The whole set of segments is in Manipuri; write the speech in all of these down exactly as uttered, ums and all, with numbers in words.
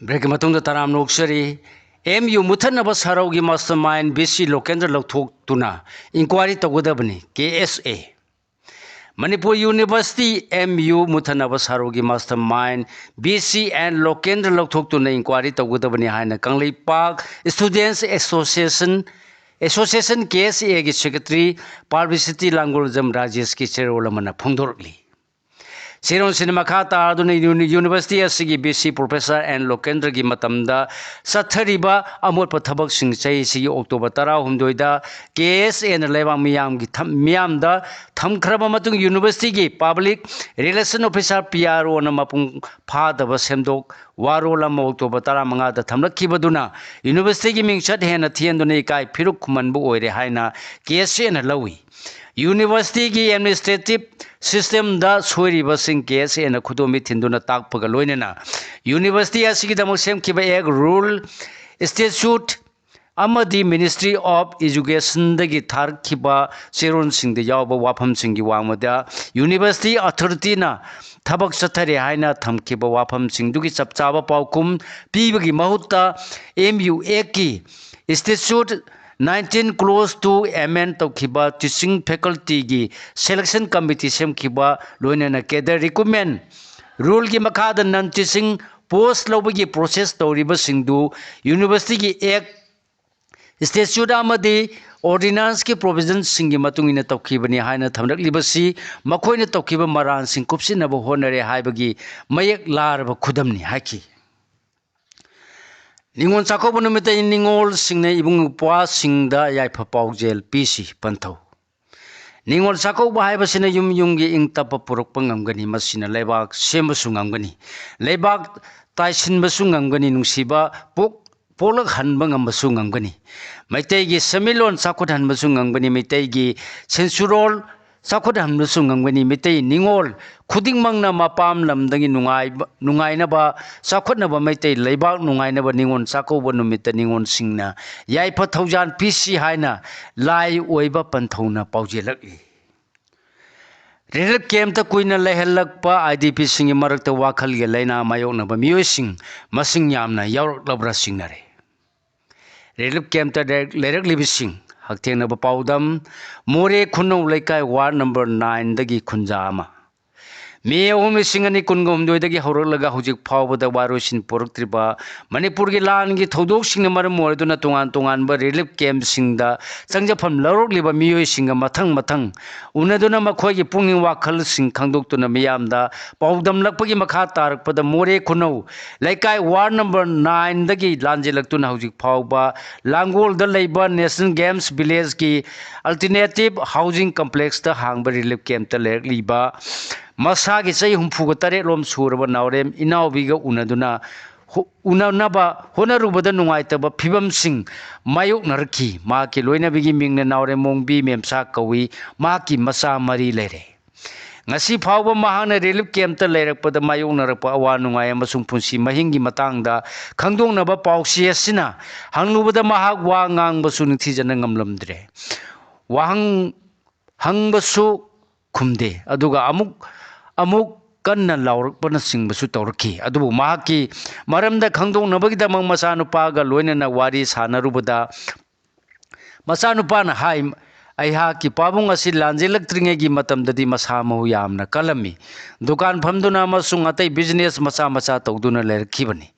ꯕ꯭ꯔꯦꯛꯀꯤ ꯃꯇꯨꯡꯗ ꯇꯔꯥꯝꯅ ꯑꯣꯛꯆꯔꯤ꯫ ꯑꯦꯝ ꯌꯨ ꯃꯨꯊꯠꯅꯕ ꯁꯥꯔꯧꯒꯤ master mind B C Lokendra ꯂꯧꯊꯣꯛꯇꯨꯅ ꯏꯟꯀ꯭ꯋꯥꯏꯔꯤ ꯇꯧꯒꯗꯕꯅꯤ, K S A. Manipur university M U ꯃꯨꯊꯠꯅꯕ ꯁꯥꯔꯧꯒꯤ master mind B C N Lokendra ꯂꯧꯊꯣꯛꯇꯨꯅ ꯏꯟꯀ꯭ꯋꯥꯏꯔꯤ ꯇꯧꯒꯗꯕꯅꯤ ꯍꯥꯏꯅ Kangleipak students association, association K S ꯑꯦꯒꯤ ꯁꯦꯀ꯭ꯔꯦꯇꯔꯤ ꯄꯥꯕ꯭ꯂꯤꯁꯤꯇꯤ ꯂꯥꯡꯒꯣꯜꯖꯝ ꯔꯥꯖꯦꯁꯀꯤ ꯆꯦꯔꯣꯜ ꯑꯃꯅ ꯐꯣꯡꯗꯣꯔꯛꯂꯤ꯫ ꯆꯦꯔꯣꯜꯁꯤꯅ ꯃꯈꯥ ꯇꯥꯗꯨꯅ ꯌꯨꯅꯤ-, ꯌꯨꯅꯤꯚꯔꯁꯤꯇꯤ ꯑꯁꯤꯒꯤ ꯕꯤ ꯁꯤ ꯄ꯭ꯔꯣꯐꯦꯁꯔ ꯑꯦꯟ ꯂꯣꯀꯦꯟꯗ꯭ꯔꯒꯤ ꯃꯇꯝꯗ ꯆꯠꯊꯔꯤꯕ ꯑꯃꯣꯠꯄ ꯊꯕꯛꯁꯤꯡ ꯆꯍꯤꯁꯤꯒꯤ ꯑꯣꯛꯇꯣꯕꯔ ꯇꯔꯥꯍꯨꯝꯗꯣꯏꯗ ꯀꯦ ꯑꯦꯁ ꯑꯦꯅ ꯂꯩꯕꯥꯛ ꯃꯤꯌꯥꯝꯒꯤ ꯊꯝ-, ꯃꯤꯌꯥꯝꯗ ꯊꯝꯈ꯭ꯔꯕ ꯃꯇꯨꯡ ꯌꯨꯅꯤꯚꯔꯁꯤꯇꯤꯒꯤ public relation officer P R ꯑꯣꯅ ꯃꯄꯨꯡ ꯐꯥꯗꯕ ꯁꯦꯝꯗꯣꯛ ꯋꯥꯔꯣꯜ ꯑꯃ ꯑꯣꯛꯇꯣꯕꯔ ꯇꯔꯥꯃꯉꯥꯗ ꯊꯝꯂꯛꯈꯤꯕꯗꯨꯅ ꯌꯨꯅꯤꯚꯔꯁꯤꯇꯤꯒꯤ ꯃꯤꯡꯆꯠ ꯍꯦꯟꯅ ꯊꯤꯍꯟꯗꯨꯅ ꯏꯀꯥꯏ ꯐꯤꯔꯨꯛ ꯈꯨꯝꯍꯟꯕ ꯑꯣꯏꯔꯦ ꯍꯥꯏꯅ ꯀꯦ ꯑꯦꯁ ꯑꯦꯅ ꯂꯧꯏ꯫ ꯌꯨꯅꯤꯚꯔꯁꯤꯇꯤꯒꯤ ꯑꯦꯗꯃꯤꯅꯤꯁꯇ꯭ꯔꯦꯇꯤꯚ ꯁꯤꯁꯇꯦꯝꯗ ꯁꯣꯏꯔꯤꯕꯁꯤꯡ ꯀꯦ ꯑꯦꯁ ꯑꯦꯅ ꯈꯨꯗꯣꯝꯕꯤ ꯊꯤꯟꯗꯨꯅ ꯇꯥꯛꯄꯒ ꯂꯣꯏꯅꯅ ꯌꯨꯅꯤꯚꯔꯁꯤꯇꯤ ꯑꯁꯤꯒꯤꯗꯃꯛ ꯁꯦꯝꯈꯤꯕ ꯑꯦꯛ, ꯔꯨꯜ, ꯁ꯭ꯇꯦꯆꯨꯠ ꯑꯃꯗꯤ ꯃꯤꯅꯤꯁꯇ꯭ꯔꯤ ꯑꯣꯐ ꯏꯖꯨꯀꯦꯁꯟꯗꯒꯤ ꯊꯥꯔꯛꯈꯤꯕ ꯆꯦꯔꯣꯜꯁꯤꯡꯗ ꯌꯥꯎꯕ ꯋꯥꯐꯝꯁꯤꯡꯒꯤ ꯋꯥꯡꯃꯗ ꯌꯨꯅꯤꯚꯔꯁꯤꯇꯤ ꯑꯣꯊꯣꯔꯤꯇꯤꯅ ꯊꯕꯛ ꯆꯠꯊꯔꯦ ꯍꯥꯏꯅ ꯊꯝꯈꯤꯕ ꯋꯥꯐꯝꯁꯤꯡꯗꯨꯒꯤ ꯆꯞ ꯆꯥꯕ ꯄꯥꯎꯈꯨꯝ ꯄꯤꯕꯒꯤ ꯃꯍꯨꯠꯇ ꯑꯦꯝ ꯌꯨ ꯑꯦꯛꯀꯤ statute nineteen clause two amend ꯇꯧꯈꯤꯕ ꯇꯤꯆꯤꯡ ꯐꯦꯀꯜꯇꯤꯒꯤ ꯁꯦꯂꯦꯛꯁꯟ ꯀꯃꯤꯇꯤ ꯁꯦꯝꯈꯤꯕ, ꯂꯣꯏꯅꯅ ꯀꯦꯗꯔ ꯔꯤꯀ꯭ꯔꯨꯠꯃꯦꯟ ꯔꯨꯜꯒꯤ ꯃꯈꯥꯗ ꯅꯟ ꯇꯤꯆꯤꯡ ꯄꯣꯁ ꯂꯧꯕꯒꯤ ꯄ꯭ꯔꯣꯁꯦꯁ ꯇꯧꯔꯤꯕꯁꯤꯡꯗꯨ ꯌꯨꯅꯤꯚꯔꯁꯤꯇꯤꯒꯤ ꯑꯦꯛ, ꯁ꯭ꯇꯦꯆꯨꯠ ꯑꯃꯗꯤ ꯑꯣꯔꯗꯤꯅꯥꯟꯁꯀꯤ ꯄ꯭ꯔꯣꯚꯤꯖꯟꯁꯤꯡꯒꯤ ꯃꯇꯨꯡ ꯏꯟꯅ ꯇꯧꯈꯤꯕꯅꯤ ꯍꯥꯏꯅ ꯊꯝꯂꯛꯂꯤꯕꯁꯤ ꯃꯈꯣꯏꯅ ꯇꯧꯈꯤꯕ ꯃꯔꯥꯟꯁꯤꯡ ꯀꯨꯞꯁꯤꯟꯅꯕ ꯍꯣꯠꯅꯔꯦ ꯍꯥꯏꯕꯒꯤ ꯃꯌꯦꯛ ꯂꯥꯔꯕ ꯈꯨꯗꯝꯅꯤ ꯍꯥꯏꯈꯤ꯫ ꯅꯤꯉꯣꯜ ꯆꯥꯛꯀꯧꯕ ꯅꯨꯃꯤꯠꯇ ꯅꯤꯉꯣꯜꯁꯤꯡꯅ ꯏꯕꯨꯡ ꯏꯄ꯭ꯋꯥꯁꯤꯡꯗ ꯌꯥꯏꯐ ꯄꯥꯎꯖꯦꯜ ꯄꯤꯁꯤ ꯄꯟꯊꯧ꯫ ꯅꯤꯉꯣꯜ ꯆꯥꯛꯀꯧꯕ ꯍꯥꯏꯕꯁꯤꯅ ꯌꯨꯝ ꯌꯨꯝꯒꯤ ꯏꯪ ꯇꯞꯄ ꯄꯨꯔꯛꯄ ꯉꯝꯒꯅꯤ, ꯃꯁꯤꯅ ꯂꯩꯕꯥꯛ ꯁꯦꯝꯕꯁꯨ ꯉꯝꯒꯅꯤ, ꯂꯩꯕꯥꯛ ꯇꯥꯏꯁꯤꯟꯕꯁꯨ ꯉꯝꯒꯅꯤ, ꯅꯨꯡꯁꯤꯕ ꯄꯣꯛ-, ꯄꯣꯛꯂꯛꯍꯟꯕ ꯉꯝꯕꯁꯨ ꯉꯝꯒꯅꯤ꯫ ꯃꯩꯇꯩꯒꯤ ꯁꯦꯟꯃꯤꯠꯂꯣꯟ ꯆꯥꯎꯈꯠꯍꯟꯕꯁꯨ ꯉꯝꯒꯅꯤ, ꯃꯩꯇꯩꯒꯤ ꯁꯦꯟꯁꯨꯔꯣꯜ ꯆꯥꯎꯈꯠꯍꯟꯕꯁꯨ ꯉꯝꯒꯅꯤ, ꯃꯩꯇꯩ ꯅꯤꯉꯣꯜ ꯈꯨꯗꯤꯡꯃꯛꯅ ꯃꯄꯥꯝ ꯂꯝꯗꯒꯤ ꯅꯨꯡꯉꯥꯏꯕ, ꯅꯨꯡꯉꯥꯏꯅꯕ, ꯆꯥꯎꯈꯠꯅꯕ, ꯃꯩꯇꯩ ꯂꯩꯕꯥꯛ ꯅꯨꯡꯉꯥꯏꯅꯕ ꯅꯤꯉꯣꯜ ꯆꯥꯛꯀꯧꯕ ꯅꯨꯃꯤꯠꯇ ꯅꯤꯉꯣꯜꯁꯤꯡꯅ ꯌꯥꯏꯐ ꯊꯧꯖꯥꯜ ꯄꯤꯁꯤ ꯍꯥꯏꯅ ꯂꯥꯏ ꯑꯣꯏꯕ ꯄꯟꯊꯧꯅ ꯄꯥꯎꯖꯦꯜꯂꯛꯂꯤ꯫ ꯔꯤꯂꯤꯐ ꯀꯦꯝꯞꯇ ꯀꯨꯏꯅ ꯂꯩꯍꯜꯂꯛꯄ ꯑꯥꯏ ꯗꯤ ꯄꯤꯁꯤꯡꯒꯤ ꯃꯔꯛꯇ ꯋꯥꯈꯜꯒꯤ ꯂꯥꯏꯅꯥ ꯃꯥꯌꯣꯛꯅꯕ ꯃꯤꯑꯣꯏꯁꯤꯡ ꯃꯁꯤꯡ ꯌꯥꯝꯅ ꯌꯥꯎꯔꯛꯂꯕ꯭ꯔꯥ ꯆꯤꯡꯅꯔꯦ꯫ ꯔꯤꯂꯤꯐ ꯀꯦꯝꯞꯇ ꯂꯩꯔꯛ-, ꯂꯩꯔꯛꯂꯤꯕꯁꯤꯡ ꯍꯛꯊꯦꯡꯅꯕ ꯄꯥꯎꯗꯝ, ꯃꯣꯔꯦ ꯈꯨꯅꯧ ꯂꯩꯀꯥꯏ ꯋꯥꯔꯗ ꯅꯝꯕꯔ ꯅꯥꯏꯟꯗꯒꯤ ꯈꯨꯟꯖꯥ ꯑꯃ꯫ ꯃꯦ ꯑꯍꯨꯝ, ꯂꯤꯁꯤꯡ ꯑꯅꯤ ꯀꯨꯟꯒ ꯍꯨꯝꯗꯣꯏꯗꯒꯤ ꯍꯧꯔꯛꯂꯒ ꯍꯧꯖꯤꯛ ꯐꯥꯎꯕꯗ ꯋꯥꯔꯣꯏꯁꯤꯟ ꯄꯨꯔꯛꯇ꯭ꯔꯤꯕ ꯃꯅꯤꯄꯨꯔꯒꯤ ꯂꯥꯟꯒꯤ ꯊꯧꯗꯣꯛꯁꯤꯡꯅ ꯃꯔꯝ ꯑꯣꯏꯔꯗꯨꯅ ꯇꯣꯉꯥꯟ ꯇꯣꯉꯥꯟꯕ ꯔꯤꯂꯤꯐ ꯀꯦꯝꯞꯁꯤꯡꯗ ꯆꯪꯖꯐꯝ ꯂꯧꯔꯛꯂꯤꯕ ꯃꯤꯑꯣꯏꯁꯤꯡꯒ ꯃꯊꯪ ꯃꯊꯪ ꯎꯅꯗꯨꯅ ꯃꯈꯣꯏꯒꯤ ꯄꯨꯛꯅꯤꯡ ꯋꯥꯈꯜꯁꯤꯡ ꯈꯪꯗꯣꯛꯇꯨꯅ ꯃꯤꯌꯥꯝꯗ ꯄꯥꯎꯗꯝꯂꯛꯄꯒꯤ ꯃꯈꯥ ꯇꯥꯔꯛꯄꯗ ꯃꯣꯔꯦ ꯈꯨꯅꯧ ꯂꯩꯀꯥꯏ ꯋꯥꯔꯗ ꯅꯝꯕꯔ ꯅꯥꯏꯟꯗꯒꯤ ꯂꯥꯟꯖꯦꯜꯂꯛꯇꯨꯅ ꯍꯧꯖꯤꯛ ꯐꯥꯎꯕ ꯂꯥꯡꯒꯣꯜꯗ ꯂꯩꯕ ꯅꯦꯁꯅꯦꯜ ꯒꯦꯝꯁ ꯚꯤꯂꯦꯖꯀꯤ ꯑꯜꯇꯔꯅꯦꯇꯤꯚ ꯍꯥꯎꯁꯤꯡ ꯀꯝꯄ꯭ꯂꯦꯛꯁꯇ ꯍꯥꯡꯕ ꯔꯤꯂꯤꯐ ꯀꯦꯝꯞꯇ ꯂꯩꯔꯛꯂꯤꯕ ꯃꯁꯥꯒꯤ ꯆꯍꯤ ꯍꯨꯝꯐꯨꯒ ꯇꯔꯦꯠ ꯂꯣꯝ ꯁꯨꯔꯕ ꯅꯥꯎꯔꯦꯝ ꯏꯅꯥꯎꯕꯤꯒ ꯎꯅꯗꯨꯅ ꯍꯣ-, ꯎꯅꯅꯕ ꯍꯣꯠꯅꯔꯨꯕꯗ ꯅꯨꯡꯉꯥꯏꯇꯕ ꯐꯤꯕꯝꯁꯤꯡ ꯃꯥꯌꯣꯛꯅꯔꯛꯈꯤ꯫ ꯃꯍꯥꯛꯀꯤ ꯂꯣꯏꯅꯕꯤꯒꯤ ꯃꯤꯡꯅ ꯅꯥꯎꯔꯦꯝꯃꯣꯡꯕꯤ ꯃꯦꯝꯁꯥ ꯀꯧꯏ꯫ ꯃꯍꯥꯛꯀꯤ ꯃꯆꯥ ꯃꯔꯤ ꯂꯩꯔꯦ꯫ ꯉꯁꯤ ꯐꯥꯎꯕ ꯃꯍꯥꯛꯅ ꯔꯤꯂꯤꯐ ꯀꯦꯝꯞꯇ ꯂꯩꯔꯛꯄꯗ ꯃꯥꯌꯣꯛꯅꯔꯛꯄ ꯑꯋꯥ ꯅꯨꯡꯉꯥꯏ ꯑꯃꯁꯨꯡ ꯄꯨꯟꯁꯤ ꯃꯍꯤꯡꯒꯤ ꯃꯇꯥꯡꯗ ꯈꯪꯗꯣꯛꯅꯕ ꯄꯥꯎꯆꯦ ꯑꯁꯤꯅ ꯍꯪꯂꯨꯕꯗ ꯃꯍꯥꯛ ꯋꯥ ꯉꯥꯡꯕꯁꯨ ꯅꯤꯡꯊꯤꯖꯅ ꯉꯝꯂꯝꯗ꯭ꯔꯦ꯫ ꯋꯥꯍꯪ ꯍꯪꯕꯁꯨ ꯈꯨꯝꯗꯦ, ꯑꯗꯨꯒ ꯑꯃꯨꯛ ꯑꯃꯨꯛ ꯀꯟꯅ ꯂꯥꯎꯔꯛꯄꯅꯆꯤꯡꯕꯁꯨ ꯇꯧꯔꯛꯈꯤ꯫ ꯑꯗꯨꯕꯨ ꯃꯍꯥꯛꯀꯤ ꯃꯔꯝꯗ ꯈꯪꯗꯣꯛꯅꯕꯒꯤꯗꯃꯛ ꯃꯆꯥꯅꯨꯄꯥꯒ ꯂꯣꯏꯅꯅ ꯋꯥꯔꯤ ꯁꯥꯟꯅꯔꯨꯕꯗ, ꯃꯆꯥꯅꯨꯄꯥꯅ ꯍꯥꯏ, "ꯑꯩꯍꯥꯛꯀꯤ ꯄꯥꯕꯨꯡ ꯑꯁꯤ ꯂꯥꯟꯖꯦꯜꯂꯛꯇ꯭ꯔꯤꯉꯩꯒꯤ ꯃꯇꯝꯗꯗꯤ ꯃꯁꯥ ꯃꯎ ꯌꯥꯝꯅ ꯀꯜꯂꯝꯃꯤ꯫ ꯗꯨꯀꯥꯟ ꯐꯝꯗꯨꯅ ꯑꯃꯁꯨꯡ ꯑꯇꯩ ꯕꯤꯖꯤꯅꯦꯁ ꯃꯆꯥ ꯃꯆꯥ ꯇꯧꯗꯨꯅ ꯂꯩꯔꯛꯈꯤꯕꯅꯤ꯫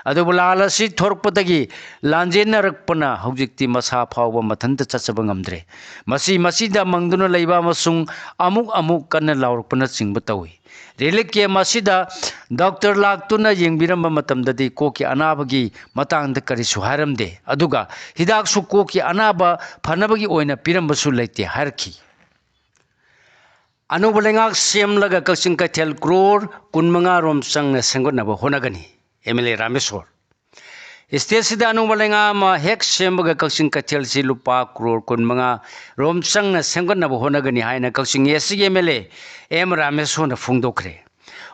ꯑꯗꯨꯕꯨ ꯂꯥꯟ ꯑꯁꯤ ꯊꯣꯔꯛꯄꯗꯒꯤ ꯂꯥꯟꯖꯦꯟꯅꯔꯛꯄꯅ ꯍꯧꯖꯤꯛꯇꯤ ꯃꯁꯥ ꯐꯥꯎꯕ ꯃꯊꯟꯇ ꯆꯠꯆꯕ ꯉꯝꯗ꯭ꯔꯦ꯫ ꯃꯁꯤ ꯃꯁꯤꯗ ꯃꯪꯗꯨꯅ ꯂꯩꯕ ꯑꯃꯁꯨꯡ ꯑꯃꯨꯛ ꯑꯃꯨꯛ ꯀꯟꯅ ꯂꯥꯎꯔꯛꯄꯅꯆꯤꯡꯕ ꯇꯧꯏ꯫ ꯔꯤꯂꯤꯐ ꯀꯦꯝꯞ ꯑꯁꯤꯗ ꯗꯣꯛꯇꯔ ꯂꯥꯛꯇꯨꯅ ꯌꯦꯡꯕꯤꯔꯝꯕ ꯃꯇꯝꯗꯗꯤ ꯀꯣꯛꯀꯤ ꯑꯅꯥꯕꯒꯤ ꯃꯇꯥꯡꯗ ꯀꯔꯤꯁꯨ ꯍꯥꯏꯔꯝꯗꯦ, ꯑꯗꯨꯒ ꯍꯤꯗꯥꯛꯁꯨ ꯀꯣꯛꯀꯤ ꯑꯅꯥꯕ ꯐꯅꯕꯒꯤ ꯑꯣꯏꯅ ꯄꯤꯔꯝꯕꯁꯨ ꯂꯩꯇꯦ" ꯍꯥꯏꯔꯛꯈꯤ꯫ ꯑꯅꯧꯕ ꯂꯩꯉꯥꯛ ꯁꯦꯝꯂꯒ ꯀꯛꯆꯤꯡ ꯀꯩꯊꯦꯜ ꯀ꯭ꯔꯣꯔ ꯀꯨꯟꯃꯉꯥ ꯔꯣꯝ ꯆꯪꯅ ꯁꯦꯝꯒꯠꯅꯕ ꯍꯣꯠꯅꯒꯅꯤ, ꯑꯦꯝ ꯑꯦꯜ ꯑꯦ ꯔꯥꯃꯦꯁꯣꯔ꯫ ꯁ꯭ꯇꯦꯠꯁꯤꯗ ꯑꯅꯧꯕ ꯂꯩꯉꯥꯛ ꯑꯃ ꯍꯦꯛ ꯁꯦꯝꯕꯒ ꯀꯛꯆꯤꯡ ꯀꯩꯊꯦꯜꯁꯤ ꯂꯨꯄꯥ ꯀ꯭ꯔꯣꯔ ꯀꯨꯟꯃꯉꯥ ꯔꯣꯝ ꯆꯪꯅ ꯁꯦꯝꯒꯠꯅꯕ ꯍꯣꯠꯅꯒꯅꯤ ꯍꯥꯏꯅ ꯀꯛꯆꯤꯡ ꯑꯦꯁ ꯁꯤꯒꯤ ꯑꯦꯝ ꯑꯦꯜ ꯑꯦ ꯑꯦꯝ ꯔꯥꯃꯦꯁꯣꯔꯅ ꯐꯣꯡꯗꯣꯛꯈ꯭ꯔꯦ꯫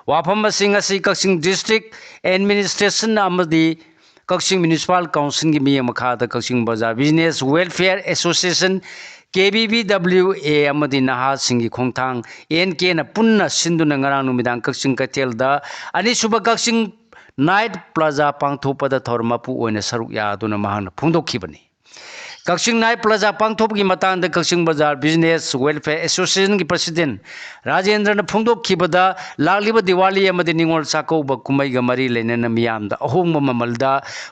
ꯋꯥꯐꯝ ꯑꯁꯤ ꯉꯁꯤ ꯀꯛꯆꯤꯡ ꯗꯤꯁꯇ꯭ꯔꯤꯛ ꯑꯦꯗꯃꯤꯅꯤꯁꯇ꯭ꯔꯦꯁꯟ ꯑꯃꯗꯤ ꯀꯛꯆꯤꯡ ꯃ꯭ꯌꯨꯅꯤꯁꯤꯄꯥꯜ ꯀꯥꯎꯟꯁꯤꯜꯒꯤ ꯃꯤꯠꯌꯦꯡ ꯃꯈꯥꯗ ꯀꯛꯆꯤꯡ ꯕꯖꯥꯔ ꯕꯤꯖꯤꯅꯦꯁ ꯋꯦꯜꯐꯤꯌꯔ ꯑꯦꯁꯣꯁꯤꯌꯦꯁꯟ, ꯀꯦ ꯕꯤ ꯕꯤ ꯗꯕ꯭ꯂꯤꯎ ꯑꯦ ꯑꯃꯗꯤ ꯅꯍꯥꯁꯤꯡꯒꯤ ꯈꯣꯡꯊꯥꯡ ꯑꯦꯟ ꯀꯦꯅ ꯄꯨꯟꯅ ꯁꯤꯟꯗꯨꯅ ꯉꯔꯥꯡ ꯅꯨꯃꯤꯗꯥꯡ ꯀꯛꯆꯤꯡ ꯀꯩꯊꯦꯜꯗ ꯑꯅꯤꯁꯨꯕ ꯀꯛꯆꯤꯡ ꯅꯥꯏꯠ ꯄ꯭ꯂꯥꯖꯥ ꯄꯥꯡꯊꯣꯛꯄꯗ ꯊꯧꯔꯝ ꯃꯄꯨ ꯑꯣꯏꯅ ꯁꯔꯨꯛ ꯌꯥꯗꯨꯅ ꯃꯍꯥꯛꯅ ꯐꯣꯡꯗꯣꯛꯈꯤꯕꯅꯤ꯫ ꯀꯛꯆꯤꯡ ꯅꯥꯏꯠ ꯄ꯭ꯂꯥꯖꯥ ꯄꯥꯡꯊꯣꯛꯄꯒꯤ ꯃꯇꯥꯡꯗ ꯀꯛꯆꯤꯡ ꯕꯖꯥꯔ ꯕꯤꯖꯤꯅꯦꯁ ꯋꯦꯜꯐꯤꯌꯔ ꯑꯦꯁꯣꯁꯤꯌꯦꯁꯟꯒꯤ ꯄ꯭ꯔꯁꯤꯗꯦꯟ ꯔꯥꯖꯦꯟꯗ꯭ꯔꯅ ꯐꯣꯡꯗꯣꯛꯈꯤꯕꯗ, ꯂꯥꯛꯂꯤꯕ ꯗꯤꯋꯥꯂꯤ ꯑꯃꯗꯤ ꯅꯤꯉꯣꯜ ꯆꯥꯛꯀꯧꯕ ꯀꯨꯝꯍꯩꯒ ꯃꯔꯤ ꯂꯩꯅꯅ ꯃꯤꯌꯥꯝꯗ ꯑꯍꯣꯡꯕ ꯃꯃꯜꯗ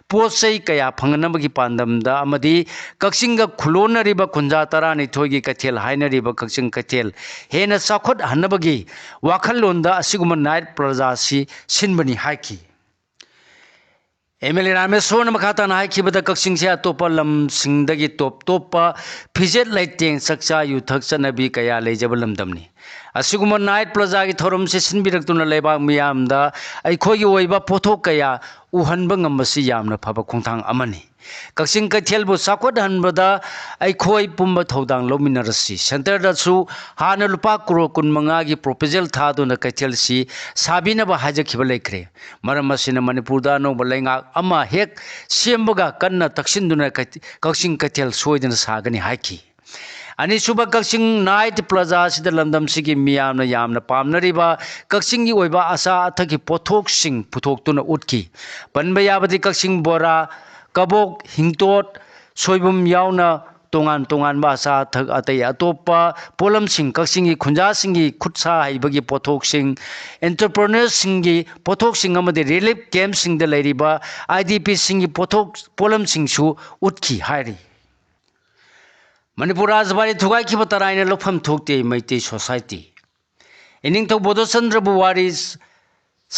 ꯄꯣꯠ ꯆꯩ ꯀꯌꯥ ꯐꯪꯍꯟꯅꯕꯒꯤ ꯄꯥꯟꯗꯝꯗ ꯑꯃꯗꯤ ꯀꯛꯆꯤꯡꯒ ꯈꯨꯂꯣꯟꯅꯔꯤꯕ ꯀꯨꯟꯖꯥ ꯇꯔꯥꯅꯤꯊꯣꯏꯒꯤ ꯀꯩꯊꯦꯜ ꯍꯥꯏꯅꯔꯤꯕ ꯀꯛꯆꯤꯡ ꯀꯩꯊꯦꯜ ꯍꯦꯟꯅ ꯆꯥꯎꯈꯠꯍꯟꯅꯕꯒꯤ ꯋꯥꯈꯜꯂꯣꯟꯗ ꯑꯁꯤꯒꯨꯝꯕ ꯅꯥꯏꯠ ꯄ꯭ꯂꯥꯖꯥ ꯑꯁꯤ ꯁꯤꯟꯕꯅꯤ ꯍꯥꯏꯈꯤ꯫ ꯑꯦꯝ ꯑꯦꯜ ꯑꯦ ꯔꯥꯃꯦꯁꯣꯔꯅ ꯃꯈꯥ ꯇꯥꯅ ꯍꯥꯏꯈꯤꯕꯗ, ꯀꯛꯆꯤꯡꯁꯦ ꯑꯇꯣꯞꯄ ꯂꯝꯁꯤꯡꯗꯒꯤ ꯇꯣꯞ ꯇꯣꯞꯄ ꯐꯤꯖꯦꯠ ꯂꯩꯇꯦꯡ, ꯆꯥꯛꯆꯥ ꯌꯨꯊꯛ ꯆꯠꯅꯕꯤ ꯀꯌꯥ ꯂꯩꯖꯕ ꯂꯝꯗꯝꯅꯤ꯫ ꯑꯁꯤꯒꯨꯝꯕ ꯅꯥꯏꯠ ꯄ꯭ꯂꯥꯖꯥꯒꯤ ꯊꯧꯔꯝꯁꯤ ꯁꯤꯟꯕꯤꯔꯛꯇꯨꯅ ꯂꯩꯕꯥꯛ ꯃꯤꯌꯥꯝꯗ ꯑꯩꯈꯣꯏꯒꯤ ꯑꯣꯏꯕ ꯄꯣꯠꯊꯣꯛ ꯀꯌꯥ ꯎꯍꯟꯕ ꯉꯝꯕꯁꯤ ꯌꯥꯝꯅ ꯐꯕ ꯈꯣꯡꯊꯥꯡ ꯑꯃꯅꯤ꯫ ꯀꯛꯆꯤꯡ ꯀꯩꯊꯦꯜꯕꯨ ꯆꯥꯎꯈꯠꯍꯟꯕꯗ ꯑꯩꯈꯣꯏ ꯄꯨꯝꯕ ꯊꯧꯗꯥꯡ ꯂꯧꯃꯤꯟꯅꯔꯁꯤ꯫ ꯁꯦꯟꯇꯔꯗꯁꯨ ꯍꯥꯟꯅ ꯂꯨꯄꯥ ꯀ꯭ꯔꯣꯔ ꯀꯨꯟꯃꯉꯥꯒꯤ ꯄ꯭ꯔꯣꯄꯣꯖꯦꯜ ꯊꯥꯗꯨꯅ ꯀꯩꯊꯦꯜꯁꯤ ꯁꯥꯕꯤꯅꯕ ꯍꯥꯏꯖꯈꯤꯕ ꯂꯩꯈ꯭ꯔꯦ꯫ ꯃꯔꯝ ꯑꯁꯤꯅ ꯃꯅꯤꯄꯨꯔꯗ ꯑꯅꯧꯕ ꯂꯩꯉꯥꯛ ꯑꯃ ꯍꯦꯛ ꯁꯦꯝꯕꯒ ꯀꯟꯅ ꯇꯛꯁꯤꯟꯗꯨꯅ ꯀꯛ-, ꯀꯛꯆꯤꯡ ꯀꯩꯊꯦꯜ ꯁꯣꯏꯗꯅ ꯁꯥꯒꯅꯤ ꯍꯥꯏꯈꯤ꯫ ꯑꯅꯤꯁꯨꯕ ꯀꯛꯆꯤꯡ ꯅꯥꯏꯠ ꯄ꯭ꯂꯥꯖꯥ ꯑꯁꯤꯗ ꯂꯝꯗꯝꯁꯤꯒꯤ ꯃꯤꯌꯥꯝꯅ ꯌꯥꯝꯅ ꯄꯥꯝꯅꯔꯤꯕ ꯀꯛꯆꯤꯡꯒꯤ ꯑꯣꯏꯕ ꯑꯆꯥ ꯑꯊꯛꯀꯤ ꯄꯣꯠꯊꯣꯛꯁꯤꯡ ꯄꯨꯊꯣꯛꯇꯨꯅ ꯎꯠꯈꯤ꯫ ꯄꯟꯕ ꯌꯥꯕꯗꯤ ꯀꯛꯆꯤꯡ ꯕꯣꯔꯥ, ꯀꯕꯣꯛ, ꯍꯤꯡꯇꯣꯠ, ꯁꯣꯏꯕꯨꯝ ꯌꯥꯎꯅ ꯇꯣꯉꯥꯟ ꯇꯣꯉꯥꯟꯕ ꯑꯆꯥ ꯑꯊꯛ, ꯑꯇꯩ ꯑꯇꯣꯞꯄ ꯄꯣꯠꯂꯝꯁꯤꯡ, ꯀꯛꯆꯤꯡꯒꯤ ꯈꯨꯟꯖꯥꯁꯤꯡꯒꯤ ꯈꯨꯠ ꯁꯥ ꯍꯩꯕꯒꯤ ꯄꯣꯠꯊꯣꯛꯁꯤꯡ, ꯑꯦꯟꯇꯔꯄ꯭ꯔꯦꯅꯔꯁꯤꯡꯒꯤ ꯄꯣꯠꯊꯣꯛꯁꯤꯡ ꯑꯃꯗꯤ ꯔꯤꯂꯤꯐ ꯀꯦꯝꯞꯁꯤꯡꯗ ꯂꯩꯔꯤꯕ ꯑꯥꯏ ꯗꯤ ꯄꯤꯁꯤꯡꯒꯤ ꯄꯣꯠꯊꯣꯛ, ꯄꯣꯠꯂꯝꯁꯤꯡꯁꯨ ꯎꯠꯈꯤ ꯍꯥꯏꯔꯤ꯫ ꯃꯅꯤꯄꯨꯔ ꯔꯥꯖꯕꯥꯔꯤ ꯊꯨꯒꯥꯏꯈꯤꯕ ꯇꯔꯥꯏꯅ ꯂꯧꯐꯝ ꯊꯣꯛꯇꯦ ꯃꯩꯇꯩ ꯁꯣꯁꯥꯏꯇꯤ꯫ ꯏꯅꯤꯡꯊꯧ ꯕꯣꯙꯆꯟꯗ꯭ꯔꯕꯨ ꯋꯥꯔꯤ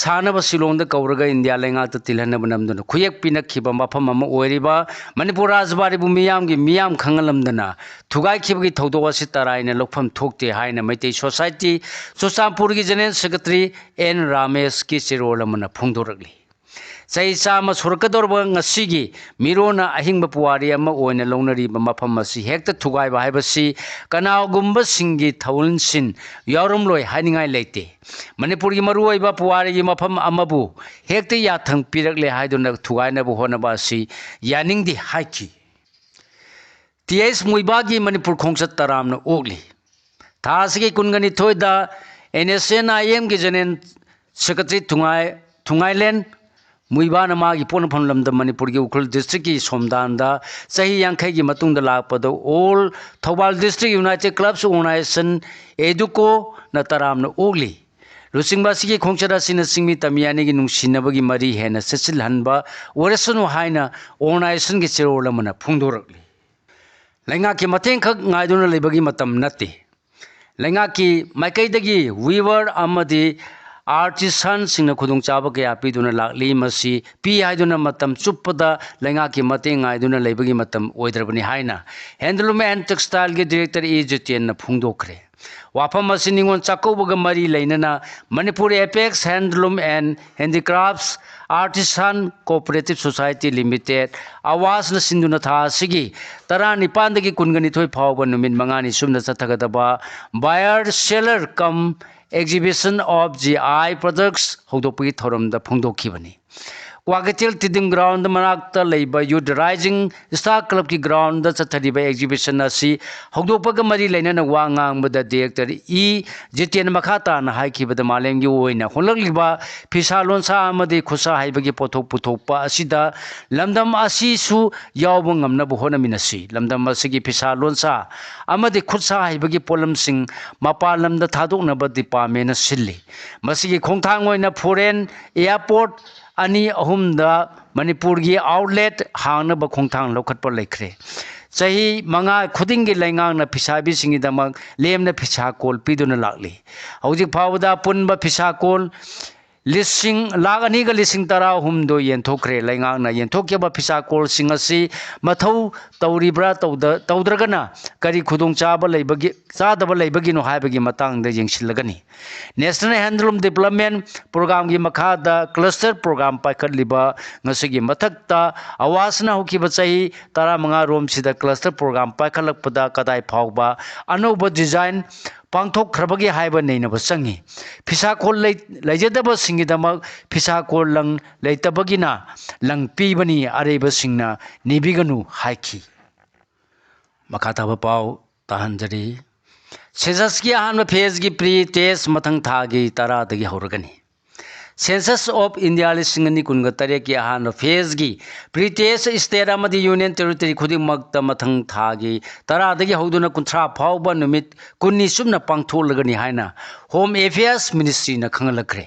ꯁꯥꯅꯕ ꯁꯤꯂꯣꯡꯗ ꯀꯧꯔꯒ ꯏꯟꯗꯤꯌꯥ ꯂꯩꯉꯥꯛꯇ ꯇꯤꯜꯍꯟꯅꯕ ꯅꯝꯗꯨꯅ ꯈꯨꯌꯦꯛ ꯄꯤꯅꯈꯤꯕ ꯃꯐꯝ ꯑꯃ ꯑꯣꯏꯔꯤꯕ ꯃꯅꯤꯄꯨꯔ ꯔꯥꯖꯕꯥꯔꯤꯕꯨ ꯃꯤꯌꯥꯝꯒꯤ ꯃꯤꯌꯥꯝ ꯈꯪꯍꯜꯂꯝꯗꯅ ꯊꯨꯒꯥꯏꯈꯤꯕꯒꯤ ꯊꯧꯗꯣꯛ ꯑꯁꯤ ꯇꯔꯥꯏꯅ ꯂꯧꯐꯝ ꯊꯣꯛꯇꯦ ꯍꯥꯏꯅ ꯃꯩꯇꯩ ꯁꯣꯁꯥꯏꯇꯤ ꯆꯨꯔꯆꯥꯟꯄꯨꯔꯒꯤ ꯖꯦꯅꯔꯦꯜ ꯁꯦꯀ꯭ꯔꯦꯇꯔꯤ ꯑꯦꯟ ꯔꯥꯃꯦꯁꯀꯤ ꯆꯦꯔꯣꯜ ꯑꯃꯅ ꯐꯣꯡꯗꯣꯔꯛꯂꯤ꯫ ꯆꯍꯤ ꯆꯥꯝꯃ ꯁꯨꯔꯛꯀꯗꯧꯔꯕ ꯉꯁꯤꯒꯤ ꯃꯤꯔꯣꯟꯅ ꯑꯍꯤꯡꯕ ꯄꯨꯋꯥꯔꯤ ꯑꯃ ꯑꯣꯏꯅ ꯂꯧꯅꯔꯤꯕ ꯃꯐꯝ ꯑꯁꯤ ꯍꯦꯛꯇ ꯊꯨꯒꯥꯏꯕ ꯍꯥꯏꯕꯁꯤ ꯀꯅꯥꯒꯨꯝꯕꯁꯤꯡꯒꯤ ꯊꯧꯑꯣꯟꯁꯤꯟ ꯌꯥꯎꯔꯝꯂꯣꯏ ꯍꯥꯏꯅꯤꯡꯉꯥꯏ ꯂꯩꯇꯦ꯫ ꯃꯅꯤꯄꯨꯔꯒꯤ ꯃꯔꯨꯑꯣꯏꯕ ꯄꯨꯋꯥꯔꯤꯒꯤ ꯃꯐꯝ ꯑꯃꯕꯨ ꯍꯦꯛꯇ ꯌꯥꯊꯪ ꯄꯤꯔꯛꯂꯦ ꯍꯥꯏꯗꯨꯅ ꯊꯨꯒꯥꯏꯅꯕ ꯍꯣꯠꯅꯕ ꯑꯁꯤ ꯌꯥꯅꯤꯡꯗꯦ ꯍꯥꯏꯈꯤ꯫ ꯇꯤ ꯑꯩꯆ ꯃꯨꯏꯕꯥꯒꯤ ꯃꯅꯤꯄꯨꯔ ꯈꯣꯡꯆꯠ ꯇꯔꯥꯝꯅ ꯑꯣꯛꯂꯤ꯫ ꯊꯥ ꯑꯁꯤꯒꯤ ꯀꯨꯟꯒ ꯅꯤꯊꯣꯏꯗ ꯑꯦꯟ ꯑꯦꯁ ꯑꯦꯟ ꯑꯥꯏ ꯑꯦꯝꯒꯤ ꯖꯦꯅꯔꯦꯜ ꯁꯦꯀ꯭ꯔꯦꯇꯔꯤ ꯊꯨꯡꯉꯥꯏ-, ꯊꯨꯡꯉꯥꯏꯂꯦꯟ ꯃꯨꯏꯕꯥꯅ ꯃꯥꯒꯤ ꯄꯣꯛꯅꯐꯝ ꯂꯝꯗꯝ ꯃꯅꯤꯄꯨꯔꯒꯤ ꯎꯈ꯭ꯔꯨꯜ ꯗꯤꯁꯇ꯭ꯔꯤꯛꯀꯤ ꯁꯣꯝꯗꯥꯟꯗ ꯆꯍꯤ ꯌꯥꯡꯈꯩꯒꯤ ꯃꯇꯨꯡꯗ ꯂꯥꯛꯄꯗ All Thoubal District United Clubs Organization, ꯑꯦꯗꯨꯀꯣꯅ ꯇꯔꯥꯝꯅ ꯑꯣꯛꯂꯤ꯫ ꯂꯨꯆꯤꯡꯕ ꯑꯁꯤꯒꯤ ꯈꯣꯡꯆꯠ ꯑꯁꯤꯅ ꯆꯤꯡꯃꯤ ꯇꯝꯃꯤ ꯑꯅꯤꯒꯤ ꯅꯨꯡꯁꯤꯅꯕꯒꯤ ꯃꯔꯤ ꯍꯦꯟꯅ ꯆꯦꯠꯁꯤꯜꯍꯟꯕ ꯑꯣꯏꯔꯁꯅꯨ ꯍꯥꯏꯅ ꯑꯣꯔꯒꯅꯥꯏꯖꯦꯁꯟꯒꯤ ꯆꯦꯔꯣꯜ ꯑꯃꯅ ꯐꯣꯡꯗꯣꯔꯛꯂꯤ꯫ ꯂꯩꯉꯥꯛꯀꯤ ꯃꯇꯦꯡꯈꯛ ꯉꯥꯏꯗꯨꯅ ꯂꯩꯕꯒꯤ ꯃꯇꯝ ꯅꯠꯇꯦ꯫ ꯂꯩꯉꯥꯛꯀꯤ ꯃꯥꯏꯀꯩꯗꯒꯤ weaver ꯑꯃꯗꯤ artisanꯁꯤꯡꯅ ꯈꯨꯗꯣꯡꯆꯥꯕ ꯀꯌꯥ ꯄꯤꯗꯨꯅ ꯂꯥꯛꯂꯤ꯫ ꯃꯁꯤ ꯄꯤ ꯍꯥꯏꯗꯨꯅ ꯃꯇꯝ ꯆꯨꯞꯄꯗ ꯂꯩꯉꯥꯛꯀꯤ ꯃꯇꯦꯡ ꯉꯥꯏꯗꯨꯅ ꯂꯩꯕꯒꯤ ꯃꯇꯝ ꯑꯣꯏꯗ꯭ꯔꯕꯅꯤ ꯍꯥꯏꯅ Handloom and Textileꯒꯤ Director ꯏ ꯖꯤꯇꯦꯟꯅ ꯐꯣꯡꯗꯣꯛꯈ꯭ꯔꯦ꯫ ꯋꯥꯐꯝ ꯑꯁꯤ ꯅꯤꯉꯣꯜ ꯆꯥꯛꯀꯧꯕꯒ ꯃꯔꯤ ꯂꯩꯅꯅ Manipur Apex Handloom and Handicrafts Artisan Cooperative Society Limited, ꯑꯋꯥꯁꯅ ꯁꯤꯟꯗꯨꯅ ꯊꯥ ꯑꯁꯤꯒꯤ ꯇꯔꯥꯅꯤꯄꯥꯟꯗꯒꯤ ꯀꯨꯟꯒ ꯅꯤꯊꯣꯏ ꯐꯥꯎꯕ ꯅꯨꯃꯤꯠ ꯃꯉꯥꯅꯤ ꯁꯨꯞꯅ ꯆꯠꯊꯒꯗꯕ Buyer Seller cum Exhibition of G I Products ꯍꯧꯗꯣꯛꯄꯒꯤ ꯊꯧꯔꯝꯗ ꯐꯣꯡꯗꯣꯛꯈꯤꯕꯅꯤ꯫ ꯀ꯭ꯋꯥꯀꯩꯊꯦꯜ ꯇꯤꯗꯤꯝ ꯒ꯭ꯔꯥꯎꯟꯗ ꯃꯅꯥꯛꯇ ꯂꯩꯕ Youth Rising Star Clubꯀꯤ ꯒ꯭ꯔꯥꯎꯟꯗ ꯆꯠꯊꯔꯤꯕ exhibition ꯑꯁꯤ ꯍꯧꯗꯣꯛꯄꯒ ꯃꯔꯤ ꯂꯩꯅꯅ ꯋꯥ ꯉꯥꯡꯕꯗ Director ꯏ ꯖꯤꯇꯦꯟ ꯃꯈꯥ ꯇꯥꯅ ꯍꯥꯏꯈꯤꯕꯗ, ꯃꯥꯂꯦꯝꯒꯤ ꯑꯣꯏꯅ ꯍꯣꯡꯂꯛꯂꯤꯕ ꯐꯤꯁꯥ ꯂꯣꯟꯁꯥ ꯑꯃꯗꯤ ꯈꯨꯠꯁꯥ ꯍꯩꯕꯒꯤ ꯄꯣꯠꯊꯣꯛ ꯄꯨꯊꯣꯛꯄ ꯑꯁꯤꯗ ꯂꯝꯗꯝ ꯑꯁꯤꯁꯨ ꯌꯥꯎꯕ ꯉꯝꯅꯕ ꯍꯣꯠꯅꯃꯤꯟꯅꯁꯤ꯫ ꯂꯝꯗꯝ ꯑꯁꯤꯒꯤ ꯐꯤꯁꯥ ꯂꯣꯟꯁꯥ ꯑꯃꯗꯤ ꯈꯨꯠꯁꯥ ꯍꯩꯕꯒꯤ ꯄꯣꯠꯂꯝꯁꯤꯡ ꯃꯄꯥꯟ ꯂꯝꯗ ꯊꯥꯗꯣꯛꯅꯕ departmentꯅ ꯁꯤꯜꯂꯤ꯫ ꯃꯁꯤꯒꯤ ꯈꯣꯡꯊꯥꯡ ꯑꯣꯏꯅ foreign airport ꯑꯅꯤ ꯑꯍꯨꯝꯗ ꯃꯅꯤꯄꯨꯔꯒꯤ outlet ꯍꯥꯡꯅꯕ ꯈꯣꯡꯊꯥꯡ ꯂꯧꯈꯠꯄ ꯂꯩꯈ꯭ꯔꯦ꯫ ꯆꯍꯤ ꯃꯉꯥ ꯈꯨꯗꯤꯡꯒꯤ ꯂꯩꯉꯥꯛꯅ ꯐꯤꯁꯥꯕꯤꯁꯤꯡꯒꯤꯗꯃꯛ ꯂꯦꯝꯅ ꯐꯤꯁꯥ ꯀꯣꯜ ꯄꯤꯗꯨꯅ ꯂꯥꯛꯂꯤ꯫ ꯍꯧꯖꯤꯛ ꯐꯥꯎꯕꯗ ꯑꯄꯨꯟꯕ ꯐꯤꯁꯥ ꯀꯣꯜ ꯂꯤꯁꯤꯡ, ꯂꯥꯈ ꯑꯅꯤꯒ ꯂꯤꯁꯤꯡ ꯇꯔꯥꯍꯨꯝꯗꯣꯏ ꯌꯦꯟꯊꯣꯛꯈ꯭ꯔꯦ꯫ ꯂꯩꯉꯥꯛꯅ ꯌꯦꯟꯊꯣꯛꯈꯤꯕ ꯐꯤꯁꯥ ꯀꯣꯜꯁꯤꯡ ꯑꯁꯤ ꯃꯊꯧ ꯇꯧꯔꯤꯕ꯭ꯔꯥ, ꯇꯧꯗ-, ꯇꯧꯗ꯭ꯔꯒꯅ ꯀꯔꯤ ꯈꯨꯗꯣꯡꯆꯥꯕ ꯂꯩꯕꯒꯦ, ꯆꯥꯗꯕ ꯂꯩꯕꯒꯤꯅꯣ ꯍꯥꯏꯕꯒꯤ ꯃꯇꯥꯡꯗ ꯌꯦꯡꯁꯤꯜꯂꯒꯅꯤ꯫ National Handloom Development Programmeꯒꯤ ꯃꯈꯥꯗ cluster program ꯄꯥꯏꯈꯠꯂꯤꯕ ꯉꯁꯤꯒꯤ ꯃꯊꯛꯇ ꯑꯋꯥꯁꯅ ꯍꯧꯈꯤꯕ ꯆꯍꯤ ꯇꯔꯥꯃꯉꯥ ꯔꯣꯝꯁꯤꯗ cluster program ꯄꯥꯏꯈꯠꯂꯛꯄꯗ ꯀꯗꯥꯏ ꯐꯥꯎꯕ ꯑꯅꯧꯕ design ꯄꯥꯡꯊꯣꯛꯈ꯭ꯔꯕꯒꯦ ꯍꯥꯏꯕ ꯅꯩꯅꯕ ꯆꯪꯉꯤ꯫ ꯐꯤꯁꯥꯀꯣꯜ ꯂꯩ-, ꯂꯩꯖꯗꯕꯁꯤꯡꯒꯤꯗꯃꯛ ꯐꯤꯁꯥꯀꯣꯜ ꯂꯪ ꯂꯩꯇꯕꯒꯤꯅ ꯂꯪ ꯄꯤꯕꯅꯤ, ꯑꯔꯩꯕꯁꯤꯡꯅ ꯅꯤꯕꯤꯒꯅꯨ ꯍꯥꯏꯈꯤ꯫ ꯃꯈꯥ ꯇꯥꯕ ꯄꯥꯎ ꯇꯥꯍꯟꯖꯔꯤ꯫ Census ꯀꯤ ꯑꯍꯥꯟꯕ phase ꯀꯤ pre test ꯃꯊꯪ ꯊꯥꯒꯤ ꯇꯔꯥꯗꯒꯤ ꯍꯧꯔꯒꯅꯤ꯫ Census of India ꯂꯤꯁꯤꯡ ꯑꯅꯤ ꯀꯨꯟꯒ ꯇꯔꯦꯠꯀꯤ ꯑꯍꯥꯟꯕ phase ꯀꯤ pre test state ꯑꯃꯗꯤ union territory ꯈꯨꯗꯤꯡꯃꯛꯇ ꯃꯊꯪ ꯊꯥꯒꯤ ꯇꯔꯥꯗꯒꯤ ꯍꯧꯗꯨꯅ ꯀꯨꯟꯊ꯭ꯔꯥ ꯐꯥꯎꯕ ꯅꯨꯃꯤꯠ ꯀꯨꯟꯅꯤ ꯆꯨꯞꯅ ꯄꯥꯡꯊꯣꯛꯂꯒꯅꯤ ꯍꯥꯏꯅ Home Affairs Ministry ꯅ ꯈꯪꯍꯜꯂꯛꯈ꯭ꯔꯦ꯫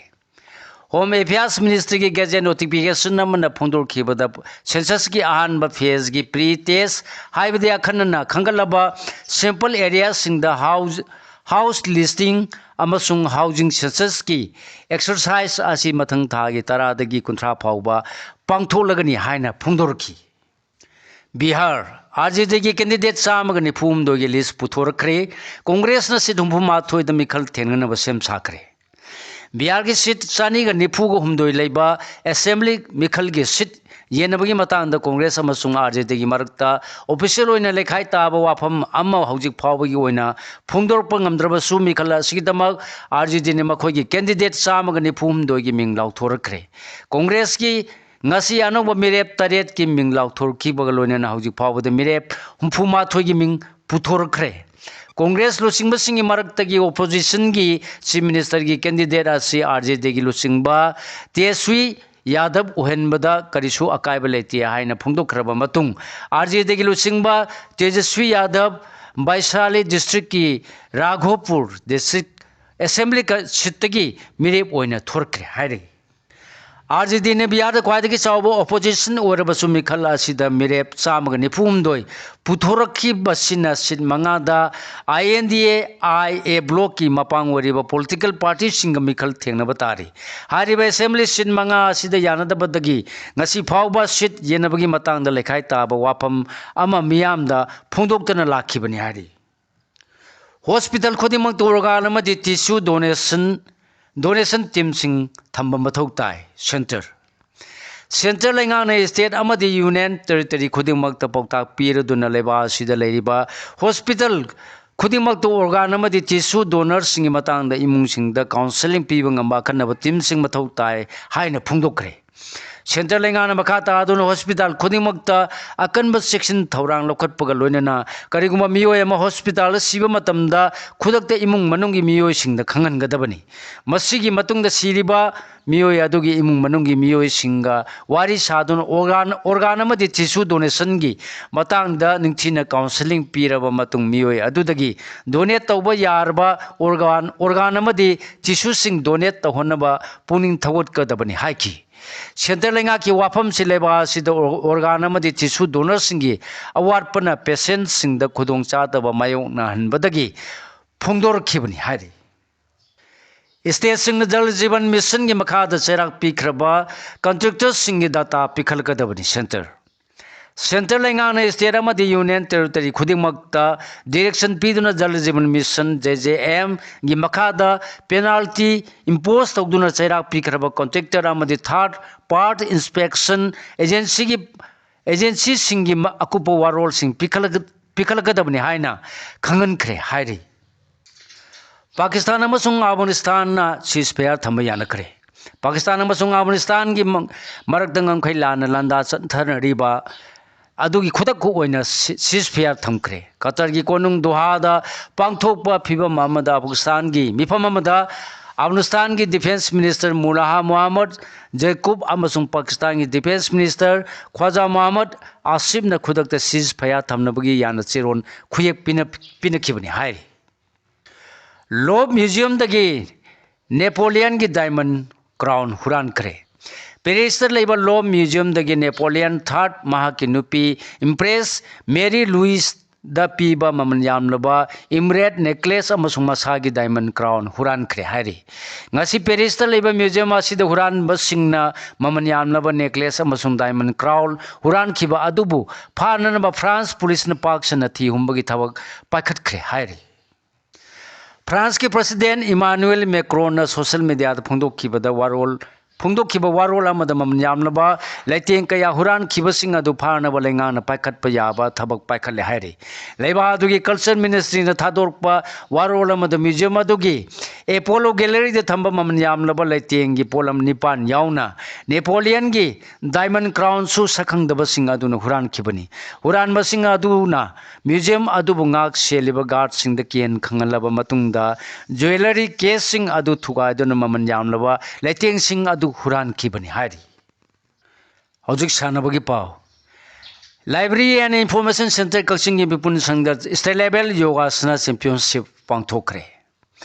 Home Affairs Ministry ꯒꯤ gazette notification ꯑꯃꯅ ꯐꯣꯡꯗꯣꯛꯈꯤꯕꯗ, Census ꯀꯤ ꯑꯍꯥꯟꯕ phase ꯀꯤ pre test, ꯍꯥꯏꯕꯗꯤ ꯑꯈꯟꯅꯅ ꯈꯟꯒꯠꯂꯕ sample area ꯁꯤꯡꯗ house, house listing ꯑꯃꯁꯨꯡ housing census ꯀꯤ exercise ꯑꯁꯤ ꯃꯊꯪ ꯊꯥꯒꯤ ꯇꯔꯥꯗꯒꯤ ꯀꯨꯟꯊ꯭ꯔꯥ ꯐꯥꯎꯕ ꯄꯥꯡꯊꯣꯛꯂꯒꯅꯤ ꯍꯥꯏꯅ ꯐꯣꯡꯗꯣꯔꯛꯈꯤ꯫ ꯕꯤꯍꯥꯔ, RJD ꯒꯤ candidate ꯆꯥꯝꯃꯒ ꯅꯤꯐꯨ ꯍꯨꯝꯗꯣꯏꯒꯤ list ꯄꯨꯊꯣꯔꯛꯈ꯭ꯔꯦ꯫ Congress ꯅ seat ꯍꯨꯝꯐꯨ ꯃꯥꯊꯣꯏꯗ ꯃꯤꯈꯜ ꯊꯦꯡꯅꯅꯕ ꯁꯦꯝ ꯁꯥꯈ꯭ꯔꯦ꯫ ꯕꯤꯍꯥꯔꯒꯤ seat ꯆꯅꯤꯒ ꯅꯤꯐꯨꯒ ꯍꯨꯝꯗꯣꯏ ꯂꯩꯕ assembly ꯃꯤꯈꯜꯒꯤ seat ꯌꯦꯟꯅꯕꯒꯤ ꯃꯇꯥꯡꯗ Congress ꯑꯃꯁꯨꯡ RJD ꯒꯤ ꯃꯔꯛꯇ official ꯑꯣꯏꯅ ꯂꯩꯈꯥꯏ ꯇꯥꯕ ꯋꯥꯐꯝ ꯑꯃ ꯍꯧꯖꯤꯛ ꯐꯥꯎꯕꯒꯤ ꯑꯣꯏꯅ ꯐꯣꯡꯗꯣꯔꯛꯄ ꯉꯝꯗ꯭ꯔꯕꯁꯨ, ꯃꯤꯈꯜ ꯑꯁꯤꯒꯤꯗꯃꯛ RJD ꯅ ꯃꯈꯣꯏꯒꯤ candidate ꯆꯥꯝꯃꯒ ꯅꯤꯐꯨ ꯍꯨꯝꯗꯣꯏꯒꯤ ꯃꯤꯡ ꯂꯥꯎꯊꯣꯔꯛꯈ꯭ꯔꯦ꯫ Congress ꯀꯤ ꯉꯁꯤ ꯑꯅꯧꯕ ꯃꯤꯔꯦꯞ ꯇꯔꯦꯠꯀꯤ ꯃꯤꯡ ꯂꯥꯎꯊꯣꯔꯛꯈꯤꯕꯒ ꯂꯣꯏꯅꯅ ꯍꯧꯖꯤꯛ ꯐꯥꯎꯕꯗ ꯃꯤꯔꯦꯞ ꯍꯨꯝꯐꯨ ꯃꯥꯊꯣꯏꯒꯤ ꯃꯤꯡ ꯄꯨꯊꯣꯔꯛꯈ꯭ꯔꯦ꯫ Congress ꯂꯨꯆꯤꯡꯕꯁꯤꯡꯒꯤ ꯃꯔꯛꯇꯒꯤ opposition ꯒꯤ Chief Minister ꯒꯤ candidate ꯑꯁꯤ RJD ꯒꯤ ꯂꯨꯆꯤꯡꯕ ꯇꯦꯖꯁ꯭ꯋꯤ ꯌꯥꯗꯕ ꯑꯣꯏꯍꯟꯕꯗ ꯀꯔꯤꯁꯨ ꯑꯀꯥꯏꯕ ꯂꯩꯇꯦ ꯍꯥꯏꯅ ꯐꯣꯡꯗꯣꯛꯈ꯭ꯔꯕ ꯃꯇꯨꯡ, RJD ꯒꯤ ꯂꯨꯆꯤꯡꯕ ꯇꯦꯖꯁ꯭ꯋꯤ ꯌꯥꯗꯕ ꯕꯥꯏꯁꯥꯂꯤ district ꯀꯤ ꯔꯥꯘꯣꯄꯨꯔ district assembly ꯀ-, seat ꯇꯒꯤ ꯃꯤꯔꯦꯞ ꯑꯣꯏꯅ ꯊꯣꯔꯛꯈ꯭ꯔꯦ ꯍꯥꯏꯔꯤ꯫ RJD ꯅ ꯕꯤꯍꯥꯔꯗ ꯈ꯭ꯋꯥꯏꯗꯒꯤ ꯆꯥꯎꯕ opposition ꯑꯣꯏꯔꯕꯁꯨ, ꯃꯤꯈꯜ ꯑꯁꯤꯗ ꯃꯤꯔꯦꯞ ꯆꯥꯝꯃꯒ ꯅꯤꯐꯨ ꯍꯨꯝꯗꯣꯏ ꯄꯨꯊꯣꯔꯛꯈꯤꯕꯁꯤꯅ seat ꯃꯉꯥꯗ INDA IA bloc ꯀꯤ ꯃꯄꯥꯡ ꯑꯣꯏꯔꯤꯕ political party ꯁꯤꯡꯒ ꯃꯤꯈꯜ ꯊꯦꯡꯅꯕ ꯇꯥꯔꯤ꯫ ꯍꯥꯏꯔꯤꯕ assembly seat ꯃꯉꯥ ꯑꯁꯤꯗ ꯌꯥꯅꯗꯕꯗꯒꯤ ꯉꯁꯤ ꯐꯥꯎꯕ seat ꯌꯦꯟꯅꯕꯒꯤ ꯃꯇꯥꯡꯗ ꯂꯩꯈꯥꯏ ꯇꯥꯕ ꯋꯥꯐꯝ ꯑꯃ ꯃꯤꯌꯥꯝꯗ ꯐꯣꯡꯗꯣꯛꯇꯅ ꯂꯥꯛꯈꯤꯕꯅꯤ ꯍꯥꯏꯔꯤ꯫ Hospital ꯈꯨꯗꯤꯡꯃꯛꯇ organ ꯑꯃꯗꯤ tissue donation, donation team ꯁꯤꯡ ꯊꯝꯕ ꯃꯊꯧ ꯇꯥꯏ꯫ Centre, Centre ꯂꯩꯉꯥꯛꯅ state ꯑꯃꯗꯤ union territory ꯈꯨꯗꯤꯡꯃꯛꯇ ꯄꯥꯎꯇꯥꯛ ꯄꯤꯔꯗꯨꯅ ꯂꯩꯕꯥꯛ ꯑꯁꯤꯗ ꯂꯩꯔꯤꯕ hospital ꯈꯨꯗꯤꯡꯃꯛꯇ organ ꯑꯃꯗꯤ tissue donor ꯁꯤꯡꯒꯤ ꯃꯇꯥꯡꯗ ꯏꯃꯨꯡꯁꯤꯡꯗ counselling ꯄꯤꯕ ꯉꯝꯕ ꯑꯈꯟꯅꯕ team ꯁꯤꯡ ꯃꯊꯧ ꯇꯥꯏ ꯍꯥꯏꯅ ꯐꯣꯡꯗꯣꯛꯈ꯭ꯔꯦ꯫ Centre ꯂꯩꯉꯥꯛꯅ ꯃꯈꯥ ꯇꯥꯗꯨꯅ hospital ꯈꯨꯗꯤꯡꯃꯛꯇ ꯑꯀꯟꯕ ꯆꯦꯛꯁꯤꯟ ꯊꯧꯔꯥꯡ ꯂꯧꯈꯠꯄꯒ ꯂꯣꯏꯅꯅ ꯀꯔꯤꯒꯨꯝꯕ ꯃꯤꯑꯣꯏ ꯑꯃ hospitalꯗ ꯁꯤꯕ ꯃꯇꯝꯗ ꯈꯨꯗꯛꯇ ꯏꯃꯨꯡ ꯃꯅꯨꯡꯒꯤ ꯃꯤꯑꯣꯏꯁꯤꯡꯗ ꯈꯪꯍꯟꯒꯗꯕꯅꯤ꯫ ꯃꯁꯤꯒꯤ ꯃꯇꯨꯡꯗ ꯁꯤꯔꯤꯕ ꯃꯤꯑꯣꯏ ꯑꯗꯨꯒꯤ ꯏꯃꯨꯡ ꯃꯅꯨꯡꯒꯤ ꯃꯤꯑꯣꯏꯁꯤꯡꯒ ꯋꯥꯔꯤ ꯁꯥꯗꯨꯅ organ, organ ꯑꯃꯗꯤ tissue donationꯒꯤ ꯃꯇꯥꯡꯗ ꯅꯤꯡꯊꯤꯅ counselling ꯄꯤꯔꯕ ꯃꯇꯨꯡ ꯃꯤꯑꯣꯏ ꯑꯗꯨꯗꯒꯤ donate ꯇꯧꯕ ꯌꯥꯔꯕ organ, organ ꯑꯃꯗꯤ tissueꯁꯤꯡ donate ꯇꯧꯍꯟꯅꯕ ꯄꯨꯛꯅꯤꯡ ꯊꯧꯒꯠꯀꯗꯕꯅꯤ ꯍꯥꯏꯈꯤ꯫ Centre ꯂꯩꯉꯥꯛꯀꯤ ꯋꯥꯐꯝꯁꯤ ꯂꯩꯕꯥꯛ ꯑꯁꯤꯗ or-, organ ꯑꯃꯗꯤ tissue donorꯁꯤꯡꯒꯤ ꯑꯋꯥꯠꯄꯅ patientꯁꯤꯡꯗ ꯈꯨꯗꯣꯡꯆꯥꯗꯕ ꯃꯥꯌꯣꯛꯅꯍꯟꯕꯗꯒꯤ ꯐꯣꯡꯗꯣꯔꯛꯈꯤꯕꯅꯤ ꯍꯥꯏꯔꯤ꯫ Stateꯁꯤꯡꯅ Jal Jeevan Missionꯒꯤ ꯃꯈꯥꯗ ꯆꯩꯔꯥꯛ ꯄꯤꯈ꯭ꯔꯕ contractorꯁꯤꯡꯒꯤ data ꯄꯤꯈꯠꯂꯛꯀꯗꯕꯅꯤ꯫ Centre, Centre ꯂꯩꯉꯥꯛꯅ state ꯑꯃꯗꯤ union territory ꯈꯨꯗꯤꯡꯃꯛꯇ direction ꯄꯤꯗꯨꯅ Jal Jeevan Mission, JJMꯒꯤ ꯃꯈꯥꯗ penalty impose ꯇꯧꯗꯨꯅ ꯆꯩꯔꯥꯛ ꯄꯤꯈ꯭ꯔꯕ contractor ꯑꯃꯗꯤ third party inspection agencyꯒꯤ, agencyꯁꯤꯡꯒꯤ ꯃ-, ꯑꯀꯨꯞꯄ ꯋꯥꯔꯣꯜꯁꯤꯡ ꯄꯤꯈꯠꯂꯛ-, ꯄꯤꯈꯠꯂꯛꯀꯗꯕꯅꯤ ꯍꯥꯏꯅ ꯈꯪꯍꯟꯈ꯭ꯔꯦ ꯍꯥꯏꯔꯤ꯫ ꯄꯥꯀꯤꯁꯇꯥꯟ ꯑꯃꯁꯨꯡ ꯑꯐꯒꯥꯅꯤꯁꯇꯥꯟꯅ ceasefire ꯊꯝꯕ ꯌꯥꯅꯈ꯭ꯔꯦ꯫ ꯄꯥꯀꯤꯁꯇꯥꯟ ꯑꯃꯁꯨꯡ ꯑꯐꯒꯥꯅꯤꯁꯇꯥꯟꯒꯤ ꯃ-, ꯃꯔꯛꯇ ꯉꯝꯈꯩ ꯂꯥꯟꯅ ꯂꯥꯟꯗꯥ ꯆꯠꯊꯅꯔꯤꯕ ꯑꯗꯨꯒꯤ ꯈꯨꯗꯛ ꯑꯣꯏꯅ ꯁꯤ-, ceasefire ꯊꯝꯈ꯭ꯔꯦ꯫ ꯀꯇꯔꯒꯤ ꯀꯣꯅꯨꯡ ꯗꯣꯍꯥꯗ ꯄꯥꯡꯊꯣꯛꯄ ꯐꯤꯕꯝ ꯑꯃꯗ ꯑꯐꯒꯥꯅꯤꯁꯇꯥꯟꯒꯤ ꯃꯤꯐꯝ ꯑꯃꯗ ꯑꯐꯒꯥꯅꯤꯁꯇꯥꯟꯒꯤ defence minister ꯃꯨꯂꯥꯍ ꯃꯣꯍꯥꯃꯗ ꯖꯦꯀꯨꯕ ꯑꯃꯁꯨꯡ ꯄꯥꯀꯤꯁꯇꯥꯟꯒꯤ defence minister ꯈ꯭ꯋꯥꯖꯥ ꯃꯣꯍꯥꯃꯗ ꯑꯥꯁꯤꯐꯅ ꯈꯨꯗꯛꯇ ceasefire ꯊꯝꯅꯕꯒꯤ ꯌꯥꯅ ꯆꯦꯔꯣꯟ ꯈꯨꯌꯦꯛ ꯄꯤꯅ-, ꯄꯤꯅꯈꯤꯕꯅꯤ ꯍꯥꯏꯔꯤ꯫ Louvre Museumꯗꯒꯤ Napoleonꯒꯤ diamond crown ꯍꯨꯔꯥꯟꯈ꯭ꯔꯦ꯫ Parisꯇ ꯂꯩꯕ Louvre Museumꯗꯒꯤ Napoleon third ꯃꯍꯥꯛꯀꯤ ꯅꯨꯄꯤ Empress Marie Louiseꯗ ꯄꯤꯕ ꯃꯃꯜ ꯌꯥꯝꯂꯕ emerald necklace ꯑꯃꯁꯨꯡ ꯃꯁꯥꯒꯤ diamond crown ꯍꯨꯔꯥꯟꯈ꯭ꯔꯦ ꯍꯥꯏꯔꯤ꯫ ꯉꯁꯤ Parisꯇ ꯂꯩꯕ museum ꯑꯁꯤꯗ ꯍꯨꯔꯥꯟꯕꯁꯤꯡꯅ ꯃꯃꯜ ꯌꯥꯝꯂꯕ necklace ꯑꯃꯁꯨꯡ diamond crown ꯍꯨꯔꯥꯟꯈꯤꯕ ꯑꯗꯨꯕꯨ ꯐꯥꯅꯅꯕ France policeꯅ ꯄꯥꯛ ꯁꯟꯅ ꯊꯤ ꯍꯨꯝꯕꯒꯤ ꯊꯕꯛ ꯄꯥꯏꯈꯠꯈ꯭ꯔꯦ ꯍꯥꯏꯔꯤ꯫ Franceꯀꯤ President Emmanuel Macronꯅ social mediaꯗ ꯐꯣꯡꯗꯣꯛꯈꯤꯕꯗ ꯋꯥꯔꯣꯜ ꯐꯣꯡꯗꯣꯛꯈꯤꯕ ꯋꯥꯔꯣꯜ ꯑꯃꯗ ꯃꯃꯜ ꯌꯥꯝꯂꯕ ꯂꯩꯇꯦꯡ ꯀꯌꯥ ꯍꯨꯔꯥꯟꯈꯤꯕꯁꯤꯡ ꯑꯗꯨ ꯐꯥꯅꯕ ꯂꯩꯉꯥꯛꯅ ꯄꯥꯏꯈꯠꯄ ꯌꯥꯕ ꯊꯕꯛ ꯄꯥꯏꯈꯠꯂꯦ ꯍꯥꯏꯔꯤ꯫ ꯂꯩꯕꯥꯛ ꯑꯗꯨꯒꯤ Culture Ministryꯅ ꯊꯥꯗꯣꯔꯛꯄ ꯋꯥꯔꯣꯜ ꯑꯃꯗ museum ꯑꯗꯨꯒꯤ Apollo Galleryꯗ ꯊꯝꯕ ꯃꯃꯜ ꯌꯥꯝꯂꯕ ꯂꯩꯇꯦꯡꯒꯤ ꯄꯣꯠꯂꯝ ꯅꯤꯄꯥꯟ ꯌꯥꯎꯅ Napoleonꯒꯤ diamond crownꯁꯨ ꯁꯛꯈꯪꯗꯕꯁꯤꯡ ꯑꯗꯨꯅ ꯍꯨꯔꯥꯟꯈꯤꯕꯅꯤ꯫ ꯍꯨꯔꯥꯟꯕꯁꯤꯡ ꯑꯗꯨꯅ museum ꯑꯗꯨꯕꯨ ꯉꯥꯛ ꯁꯦꯜꯂꯤꯕ guardꯁꯤꯡꯗ ꯀꯤꯍꯟ ꯈꯪꯍꯜꯂꯕ ꯃꯇꯨꯡꯗ jewellery caseꯁꯤꯡ ꯑꯗꯨ ꯊꯨꯒꯥꯏꯗꯨꯅ ꯃꯃꯜ ꯌꯥꯝꯂꯕ ꯂꯩꯇꯦꯡꯁꯤꯡ ꯑꯗꯨ ꯍꯨꯔꯥꯟꯈꯤꯕꯅꯤ ꯍꯥꯏꯔꯤ꯫ ꯍꯧꯖꯤꯛ ꯁꯥꯟꯅꯕꯒꯤ ꯄꯥꯎ꯫ Library and Information Centre ꯀꯛꯆꯤꯡꯒꯤ ꯃꯤꯄꯨꯟ ꯁꯪꯗ state level Yogasana championship ꯄꯥꯡꯊꯣꯛꯈ꯭ꯔꯦ꯫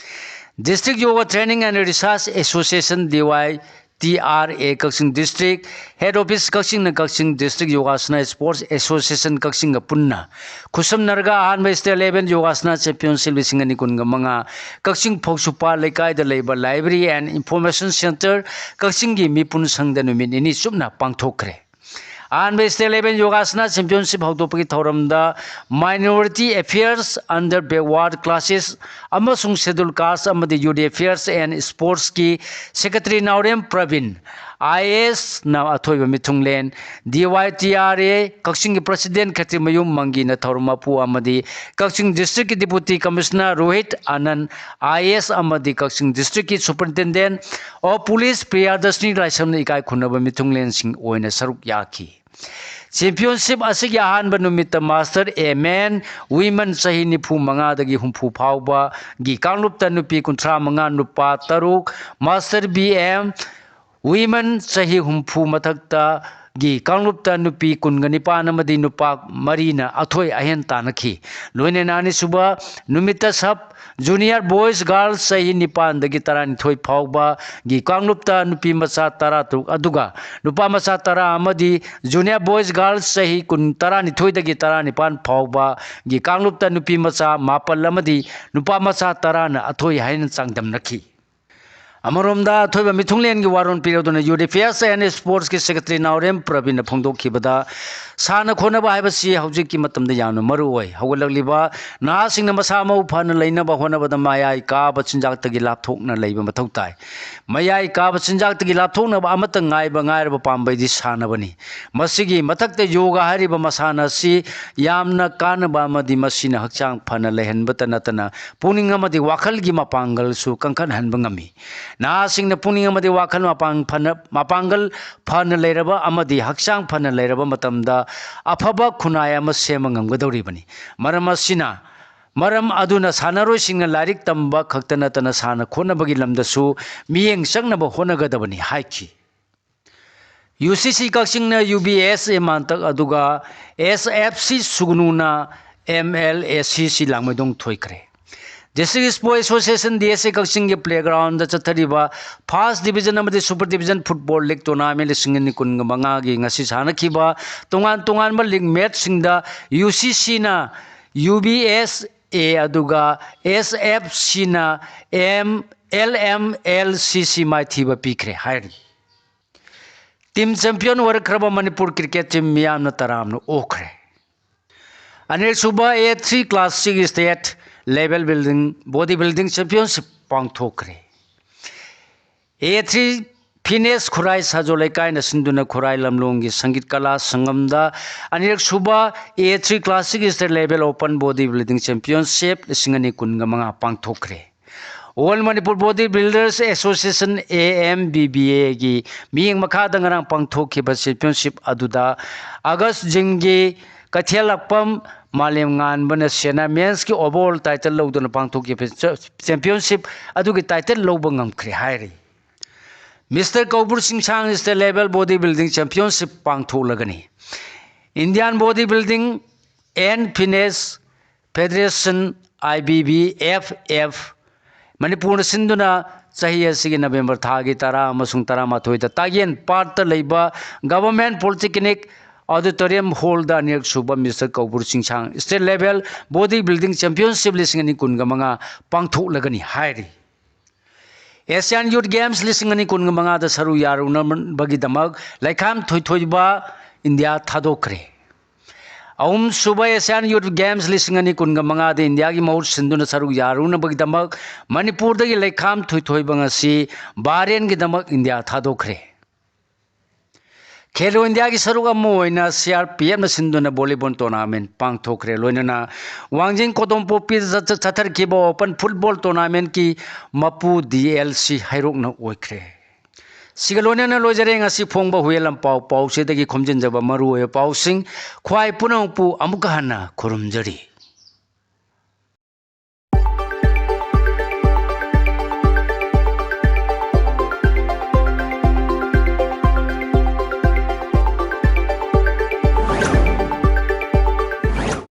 District Yoga Training and Research Association, D Y T R A, Kakching district head office ꯀꯛꯆꯤꯡꯅ Kakching district Yogasana Sports Association ꯀꯛꯆꯤꯡꯒ ꯄꯨꯟꯅ ꯈꯨꯠꯁꯝꯅꯔꯒ ꯑꯍꯥꯟꯕ state level Yogasana championship ꯂꯤꯁꯤꯡ ꯑꯅꯤ ꯀꯨꯟꯒ ꯃꯉꯥ ꯀꯛꯆꯤꯡ ꯐꯧꯁꯨꯄꯥ ꯂꯩꯀꯥꯏꯗ ꯂꯩꯕ Library and Information Centre ꯀꯛꯆꯤꯡꯒꯤ ꯃꯤꯄꯨꯟ ꯁꯪꯗ ꯅꯨꯃꯤꯠ ꯅꯤꯅꯤ ꯆꯨꯞꯅ ꯄꯥꯡꯊꯣꯛꯈ꯭ꯔꯦ꯫ ꯑꯍꯥꯟꯕ state level Yogasana championship ꯍꯧꯗꯣꯛꯄꯒꯤ ꯊꯧꯔꯝꯗ Minority Affairs, Under Backward Classes ꯑꯃꯁꯨꯡ Scheduled Caste ꯑꯃꯗꯤ Youth Affairs and Sportsꯀꯤ secretary Naorem Praveen, I A S ꯅ ꯑꯊꯣꯏꯕ ꯃꯤꯊꯨꯡꯂꯦꯟ, D Y T R A ꯀꯛꯆꯤꯡꯒꯤ president ꯈꯦꯇ꯭ꯔꯤꯃꯌꯨꯝ ꯃꯪꯒꯤꯅ ꯊꯧꯔꯝ ꯃꯄꯨ ꯑꯃꯗꯤ ꯀꯛꯆꯤꯡ districtꯀꯤ Deputy Commissioner Rohit ꯑꯅꯟ, I A S ꯑꯃꯗꯤ ꯀꯛꯆꯤꯡ districtꯀꯤ Superintendent of Police ꯄ꯭ꯔꯤꯌꯥꯗꯔꯁꯤꯅꯤ ꯂꯥꯏꯁ꯭ꯔꯝꯅ ꯏꯀꯥꯏ ꯈꯨꯝꯅꯕ ꯃꯤꯊꯨꯡꯂꯦꯟꯁꯤꯡ ꯑꯣꯏꯅ ꯁꯔꯨꯛ ꯌꯥꯈꯤ꯫ Championship ꯑꯁꯤꯒꯤ ꯑꯍꯥꯟꯕ ꯅꯨꯃꯤꯠꯇ Master A Men, Women ꯆꯍꯤ ꯅꯤꯐꯨ ꯃꯉꯥꯗꯒꯤ ꯍꯨꯝꯐꯨ ꯐꯥꯎꯕꯒꯤ ꯀꯥꯡꯂꯨꯞꯇ ꯅꯨꯄꯤ ꯀꯨꯟꯊ꯭ꯔꯥ ꯃꯉꯥ, ꯅꯨꯄꯥ ꯇꯔꯨꯛ, Master B M, Women ꯆꯍꯤ ꯍꯨꯝꯐꯨ ꯃꯊꯛꯇꯒꯤ ꯀꯥꯡꯂꯨꯞꯇ ꯅꯨꯄꯤ ꯀꯨꯟꯒ ꯅꯤꯄꯥꯟ ꯑꯃꯗꯤ ꯅꯨꯄꯥ ꯃꯔꯤꯅ ꯑꯊꯣꯏ ꯑꯍꯦꯟ ꯇꯥꯟꯅꯈꯤ꯫ ꯂꯣꯏꯅꯅ ꯑꯅꯤꯁꯨꯕ ꯅꯨꯃꯤꯠꯇ Sub Junior Boys Girls ꯆꯍꯤ ꯅꯤꯄꯥꯟꯗꯒꯤ ꯇꯔꯥꯅꯤꯊꯣꯏ ꯐꯥꯎꯕꯒꯤ ꯀꯥꯡꯂꯨꯞꯇ ꯅꯨꯄꯤ ꯃꯆꯥ ꯇꯔꯥꯇꯔꯨꯛ ꯑꯗꯨꯒ ꯅꯨꯄꯥ ꯃꯆꯥ ꯇꯔꯥ ꯑꯃꯗꯤ Junior Boys Girls ꯆꯍꯤ ꯀꯨꯟ, ꯇꯔꯥꯅꯤꯊꯣꯏꯗꯒꯤ ꯇꯔꯥꯅꯤꯄꯥꯟ ꯐꯥꯎꯕꯒꯤ ꯀꯥꯡꯂꯨꯞꯇ ꯅꯨꯄꯤ ꯃꯆꯥ ꯃꯥꯄꯜ ꯑꯃꯗꯤ ꯅꯨꯄꯥ ꯃꯆꯥ ꯇꯔꯥꯅ ꯑꯊꯣꯏ ꯍꯥꯏꯅ ꯆꯥꯡꯗꯝꯅꯈꯤ꯫ ꯑꯃꯔꯣꯝꯗ, ꯑꯊꯣꯏꯕ ꯃꯤꯊꯨꯡꯂꯦꯟꯒꯤ ꯋꯥꯔꯣꯜ ꯄꯤꯔꯗꯨꯅ Youth Affairs and Sportsꯀꯤ Secretary ꯅꯥꯎꯔꯦꯝ ꯄ꯭ꯔꯕꯤꯟꯅ ꯐꯣꯡꯗꯣꯛꯈꯤꯕꯗ, ꯁꯥꯟꯅ ꯈꯣꯠꯅꯕ ꯍꯥꯏꯕꯁꯤ ꯍꯧꯖꯤꯛꯀꯤ ꯃꯇꯝꯗ ꯌꯥꯝꯅ ꯃꯔꯨ ꯑꯣꯏ꯫ ꯍꯧꯒꯠꯂꯛꯂꯤꯕ ꯅꯍꯥꯁꯤꯡꯅ ꯃꯁꯥ ꯃꯎ ꯐꯅ ꯂꯩꯅꯕ ꯍꯣꯠꯅꯕꯗ ꯃꯌꯥꯏ ꯀꯥꯕ ꯆꯤꯟꯖꯥꯛꯇꯒꯤ ꯂꯥꯞꯊꯣꯛꯅ ꯂꯩꯕ ꯃꯊꯧ ꯇꯥꯏ꯫ ꯃꯌꯥꯏ ꯀꯥꯕ ꯆꯤꯟꯖꯥꯛꯇꯒꯤ ꯂꯥꯞꯊꯣꯛꯅꯕ ꯑꯃꯠꯇ ꯉꯥꯏꯕ ꯉꯥꯏꯔꯕ ꯄꯥꯝꯕꯩꯗꯤ ꯁꯥꯟꯅꯕꯅꯤ꯫ ꯃꯁꯤꯒꯤ ꯃꯊꯛꯇ ꯌꯣꯒꯥ ꯍꯥꯏꯔꯤꯕ ꯃꯁꯥꯟꯅ ꯑꯁꯤ ꯌꯥꯝꯅ ꯀꯥꯟꯅꯕ ꯑꯃꯗꯤ ꯃꯁꯤꯅ ꯍꯛꯆꯥꯡ ꯐꯅ ꯂꯩꯍꯟꯕꯇ ꯅꯠꯇꯅ ꯄꯨꯛꯅꯤꯡ ꯑꯃꯗꯤ ꯋꯥꯈꯜꯒꯤ ꯃꯄꯥꯡꯒꯜꯁꯨ ꯀꯟꯈꯠꯍꯟꯕ ꯉꯝꯃꯤ꯫ ꯅꯍꯥꯁꯤꯡꯅ ꯄꯨꯛꯅꯤꯡ ꯑꯃꯗꯤ ꯋꯥꯈꯜ ꯃꯄꯥꯡ ꯐꯅ, ꯃꯄꯥꯡꯒꯜ ꯐꯅ ꯂꯩꯔꯕ ꯑꯃꯗꯤ ꯍꯛꯆꯥꯡ ꯐꯅ ꯂꯩꯔꯕ ꯃꯇꯝꯗ ꯑꯐꯕ ꯈꯨꯟꯅꯥꯏ ꯑꯃ ꯁꯦꯝꯕ ꯉꯝꯒꯗꯧꯔꯤꯕꯅꯤ꯫ ꯃꯔꯝ ꯑꯁꯤꯅ, ꯃꯔꯝ ꯑꯗꯨꯅ ꯁꯥꯟꯅꯔꯣꯏꯁꯤꯡꯅ ꯂꯥꯏꯔꯤꯛ ꯇꯝꯕ ꯈꯛꯇ ꯅꯠꯇꯅ ꯁꯥꯟꯅ ꯈꯣꯠꯅꯕꯒꯤ ꯂꯝꯗꯁꯨ ꯃꯤꯠꯌꯦꯡ ꯆꯪꯅꯕ ꯍꯣꯠꯅꯒꯗꯕꯅꯤ ꯍꯥꯏꯈꯤ꯫ UCC ꯀꯛꯆꯤꯡꯅ UBSA ꯃꯥꯟꯇꯛ ꯑꯗꯨꯒ SFC ꯁꯨꯒꯅꯨꯅ MLACC ꯂꯥꯡꯃꯩꯗꯣꯡ ꯊꯣꯏꯈ꯭ꯔꯦ꯫ District Sports Association, DSA ꯀꯛꯆꯤꯡꯒꯤ playgroundꯗ ꯆꯠꯊꯔꯤꯕ First Division ꯑꯃꯗꯤ Super Division Football League Tournament ꯂꯤꯁꯤꯡ ꯑꯅꯤ ꯀꯨꯟꯒ ꯃꯉꯥꯒꯤ ꯉꯁꯤ ꯁꯥꯟꯅꯈꯤꯕ ꯇꯣꯉꯥꯟ ꯇꯣꯉꯥꯟꯕ league matchꯁꯤꯡꯗ UCCꯅ UBSA ꯑꯗꯨꯒ SFCꯅ M, LMLCC ꯃꯥꯏꯊꯤꯕ ꯄꯤꯈ꯭ꯔꯦ ꯍꯥꯏꯔꯤ꯫ Team champion ꯑꯣꯏꯔꯛꯈ꯭ꯔꯕ Manipur cricket team ꯃꯤꯌꯥꯝꯅ ꯇꯔꯥꯝꯅ ꯑꯣꯛꯈ꯭ꯔꯦ꯫ ꯑꯅꯤꯔꯛꯁꯨꯕ A three Classic State Level Building, Body Building Championship ꯄꯥꯡꯊꯣꯛꯈ꯭ꯔꯦ꯫ A three Fitness ꯈꯨꯔꯥꯏ ꯁꯥꯖꯣ ꯂꯩꯀꯥꯏꯅ ꯁꯤꯟꯗꯨꯅ ꯈꯨꯔꯥꯏ ꯂꯝꯂꯣꯡꯒꯤ ꯁꯪꯒꯤꯠ ꯀꯂꯥ ꯁꯪꯒꯝꯗ ꯑꯅꯤꯔꯛꯁꯨꯕ A three Classic State Level Open Body Building Championship ꯂꯤꯁꯤꯡ ꯑꯅꯤ ꯀꯨꯟꯒ ꯃꯉꯥ ꯄꯥꯡꯊꯣꯛꯈ꯭ꯔꯦ꯫ All Manipur Body Builders Association, AMBBAꯒꯤ ꯃꯤꯠꯌꯦꯡ ꯃꯈꯥꯗ ꯉꯔꯥꯡ ꯄꯥꯡꯊꯣꯛꯈꯤꯕ championship ꯑꯗꯨꯗ August Jimꯒꯤ ꯀꯩꯊꯦꯜꯂꯛꯄꯝ ꯃꯥꯂꯦꯝ ꯉꯥꯟꯕꯅ ꯁꯦꯅꯥ mensꯀꯤ overall title ꯂꯧꯗꯨꯅ ꯄꯥꯡꯊꯣꯛꯈꯤꯕ championship ꯑꯗꯨꯒꯤ title ꯂꯧꯕ ꯉꯝꯈ꯭ꯔꯦ ꯍꯥꯏꯔꯤ꯫ Mister Koubru ꯆꯤꯡꯁꯥꯡ State Level Body Building Championship ꯄꯥꯡꯊꯣꯛꯂꯒꯅꯤ꯫ Indian Body Building and Fitness Federation, IBBFF, ꯃꯅꯤꯄꯨꯔꯅ ꯁꯤꯟꯗꯨꯅ ꯆꯍꯤ ꯑꯁꯤꯒꯤ November ꯊꯥꯒꯤ ꯇꯔꯥ ꯑꯃꯁꯨꯡ ꯇꯔꯥꯃꯥꯊꯣꯏꯗ ꯇꯥꯌꯦꯟ ꯄꯥꯠꯇ ꯂꯩꯕ Government Polytechnic Auditorium Hallꯗ ꯑꯅꯤꯔꯛ ꯁꯨꯕ Mister ꯀꯧꯕ꯭ꯔꯨ ꯆꯤꯡꯁꯥꯡ State Level Body Building Championship ꯂꯤꯁꯤꯡ ꯑꯅꯤ ꯀꯨꯟꯒ ꯃꯉꯥ ꯄꯥꯡꯊꯣꯛꯂꯒꯅꯤ ꯍꯥꯏꯔꯤ꯫ ꯑꯦꯁꯤꯌꯥꯟ ꯌꯨꯠ ꯒꯦꯝꯁ ꯂꯤꯁꯤꯡ ꯑꯅꯤ ꯀꯨꯟꯒ ꯃꯉꯥꯗ ꯁꯔꯨꯛ ꯌꯥꯔꯨꯅꯕꯒꯤꯗꯃꯛ ꯂꯩꯈꯥꯝ ꯊꯣꯏꯊꯣꯏꯕ ꯏꯟꯗꯤꯌꯥ ꯊꯥꯗꯣꯛꯈ꯭ꯔꯦ꯫ ꯑꯍꯨꯝꯁꯨꯕ ꯑꯦꯁꯤꯌꯥꯟ ꯌꯨꯠ ꯒꯦꯝꯁ ꯂꯤꯁꯤꯡ ꯑꯅꯤ ꯀꯨꯟꯒ ꯃꯉꯥꯗ ꯏꯟꯗꯤꯌꯥꯒꯤ ꯃꯍꯨꯠ ꯁꯤꯟꯗꯨꯅ ꯁꯔꯨꯛ ꯌꯥꯔꯨꯅꯕꯒꯤꯗꯃꯛ ꯃꯅꯤꯄꯨꯔꯗꯒꯤ ꯂꯩꯈꯥꯝ ꯊꯣꯏꯊꯣꯏꯕ ꯉꯁꯤ ꯕꯍꯔꯦꯟꯒꯤꯗꯃꯛ ꯏꯟꯗꯤꯌꯥ ꯊꯥꯗꯣꯛꯈ꯭ꯔꯦ꯫ ꯈꯦꯂꯣ ꯏꯟꯗꯤꯌꯥꯒꯤ ꯁꯔꯨꯛ ꯑꯃ ꯑꯣꯏꯅ ꯁꯤ ꯑꯥꯔ ꯄꯤ ꯑꯦꯐꯅ ꯁꯤꯟꯗꯨꯅ ꯚꯣꯂꯤꯕꯣꯜ ꯇꯣꯔꯅꯥꯃꯦꯟ ꯄꯥꯡꯊꯣꯛꯈ꯭ꯔꯦ꯫ ꯂꯣꯏꯅꯅ ꯋꯥꯡꯖꯤꯡ ꯀꯣꯗꯣꯝꯄꯣꯛꯄꯤꯗ ꯆꯠ-, ꯆꯠꯊꯔꯛꯈꯤꯕ ꯑꯣꯄꯟ ꯐꯨꯠꯕꯣꯜ ꯇꯣꯔꯅꯥꯃꯦꯟꯀꯤ ꯃꯄꯨ ꯗꯤ ꯑꯦꯜ ꯁꯤ ꯍꯩꯔꯣꯛꯅ ꯑꯣꯏꯈ꯭ꯔꯦ꯫ ꯁꯤꯒ ꯂꯣꯏꯅꯅ ꯂꯣꯏꯖꯔꯦ ꯉꯁꯤ ꯐꯣꯡꯕ ꯍꯨꯌꯦꯜ ꯂꯝꯄꯥꯎ ꯄꯥꯎꯆꯦꯗꯒꯤ ꯈꯣꯝꯖꯤꯟꯖꯕ ꯃꯔꯨꯑꯣꯏꯕ ꯄꯥꯎꯁꯤꯡ꯫ ꯈ꯭ꯋꯥꯏ ꯄꯨꯝꯅꯃꯛꯄꯨ ꯑꯃꯨꯛꯀ ꯍꯟꯅ ꯈꯨꯔꯨꯝꯖꯔꯤ꯫